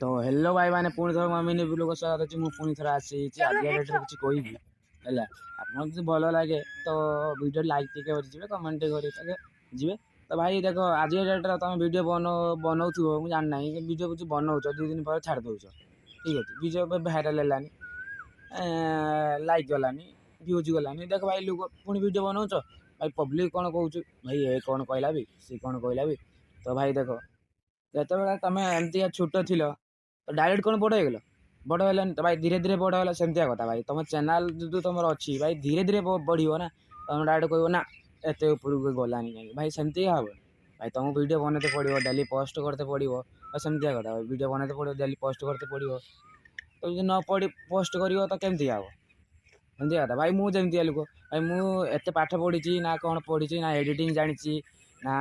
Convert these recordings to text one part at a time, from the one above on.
ତ ହ୍ୟାଲୋ ଭାଇ ମାନେ, ପୁଣି ଥରେ ମୋ ମିନି ବ୍ଲଗ୍ ସ୍ୱାଗତ ଅଛି। ମୁଁ ପୁଣି ଥରେ ଆସିଯାଇଛି। ଆଜିକା ଡେଟ୍ରେ କିଛି କହିବି ହେଲା, ଆପଣ ଯଦି ଭଲ ଲାଗେ ତ ଭିଡ଼ିଓ ଲାଇକ୍ ଟିକେ କରିଯିବେ, କମେଣ୍ଟ ଟିକେ କରିକି ଯିବେ। ତ ଭାଇ ଦେଖ, ଆଜିକା ଡେଟ୍ରେ ତୁମେ ଭିଡ଼ିଓ ବନଉଥିବ, ମୁଁ ଜାଣିନାହିଁ, ଭିଡ଼ିଓ କିଛି ବନଉଛ, 2 ଦିନ ପରେ ଛାଡ଼ି ଦେଉଛ, ଠିକ୍ ଅଛି, ଭିଡ଼ିଓ ଭାଇରାଲ୍ ହେଲାନି, ଲାଇକ୍ ଗଲାନି, ଭ୍ୟୁଜ୍ ଗଲାନି। ଦେଖ ଭାଇ, ଲୋକ ପୁଣି ଭିଡ଼ିଓ ବନଉଛ, ଭାଇ ପବ୍ଲିକ୍ କ'ଣ କହୁଛୁ, ଭାଇ ଏ କ'ଣ କହିଲା ବି, ସେ କ'ଣ କହିଲା ବି। ତ ଭାଇ ଦେଖ, ଯେତେବେଳେ ତୁମେ ଏମିତିକା ଛୋଟ ଥିଲ, ତ ଡାଇରେକ୍ଟ କ'ଣ ବଡ଼ ହେଇଗଲ? ବଡ଼ ହେଲାନି ତ ଭାଇ, ଧୀରେ ଧୀରେ ବଡ଼ ହେଲା। ସେମିତିଆ କଥା ଭାଇ, ତୁମ ଚ୍ୟାନେଲ୍ ଯଦି ତୁମର ଅଛି ଭାଇ, ଧୀରେ ଧୀରେ ବଢ଼ିବ ନା। ତୁମେ ଡାଇରେକ୍ଟ କହିବ ନା ଏତେ ଉପରକୁ ଗଲାନି କାହିଁକି ଭାଇ, ସେମିତିକା ହବ ଭାଇ? ତୁମକୁ ଭିଡ଼ିଓ ବନେଇତେ ପଡ଼ିବ, ଡେଲି ପୋଷ୍ଟ କରତେ ପଡ଼ିବ। ଆଉ ସେମିତିଆ କଥା ଭାଇ, ଭିଡ଼ିଓ ବନେଇତେ ପଡ଼ିବ, ଡେଲି ପୋଷ୍ଟ କରତେ ପଡ଼ିବ। ତ ଯଦି ନ ପଡ଼ି ପୋଷ୍ଟ କରିବ ତ କେମିତି ହବ? ଏମିତିଆ କଥା ଭାଇ। ମୁଁ ଯେମିତିଆ ଲୋକ ଭାଇ, ମୁଁ ଏତେ ପାଠ ପଢ଼ିଛି ନା କ'ଣ ପଢ଼ିଛି ନା, ଏଡ଼ିଟିଂ ଜାଣିଛି ନା,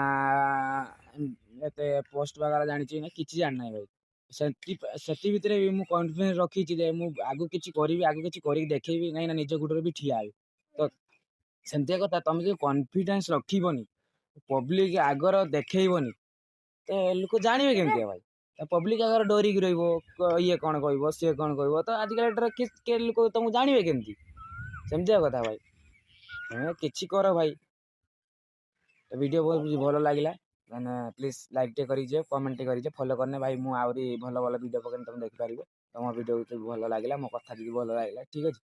ଏତେ ପୋଷ୍ଟ ବଗେରା ଜାଣିଛି ନା, କିଛି ଜାଣିନାହିଁ ଭାଇ। ସେତି ଭିତରେ ବି ମୁଁ କନଫିଡେନ୍ସ ରଖିଛି ଯେ ମୁଁ ଆଗକୁ କିଛି କରିବି, ଆଗକୁ କିଛି କରିକି ଦେଖେଇବି, କାହିଁକି ନା ନିଜ ଗୋଡ଼ରେ ବି ଠିଆ ହେବି। ତ ସେମିତିଆ କଥା, ତମେ ଯଦି କନଫିଡେନ୍ସ ରଖିବନି, ପବ୍ଲିକ୍ ଆଗର ଦେଖେଇବନି, ତ ଲୋକ ଜାଣିବେ କେମିତିଆ ଭାଇ? ପବ୍ଲିକ୍ ଆଗରେ ଡରିକି ରହିବ, ଇଏ କ'ଣ କହିବ, ସିଏ କ'ଣ କହିବ, ତ ଆଜିକା ଡେଟ୍ରେ କିଏ ଲୋକ ତମକୁ ଜାଣିବେ କେମିତି? ସେମିତିଆ କଥା ଭାଇ, ତମେ କିଛି କର ଭାଇ। ତ ଭିଡ଼ିଓ ବହୁତ ଭଲ ଲାଗିଲା ମାନେ ପ୍ଲିଜ୍ ଲାଇକ୍ ଟିକେ କରିଯିବେ, କମେଣ୍ଟ ଟିକେ କରିଯିବେ, ଫଲୋ କରିନେ ଭାଇ, ମୁଁ ଆହୁରି ଭଲ ଭଲ ଭିଡ଼ିଓ ପକେଇଲେ ତମେ ଦେଖିପାରିବ। ତମ ଭିଡ଼ିଓ ଯଦି ଭଲ ଲାଗିଲା, ମୋ କଥା ଯଦି ଭଲ ଲାଗିଲା, ଠିକ୍ ଅଛି।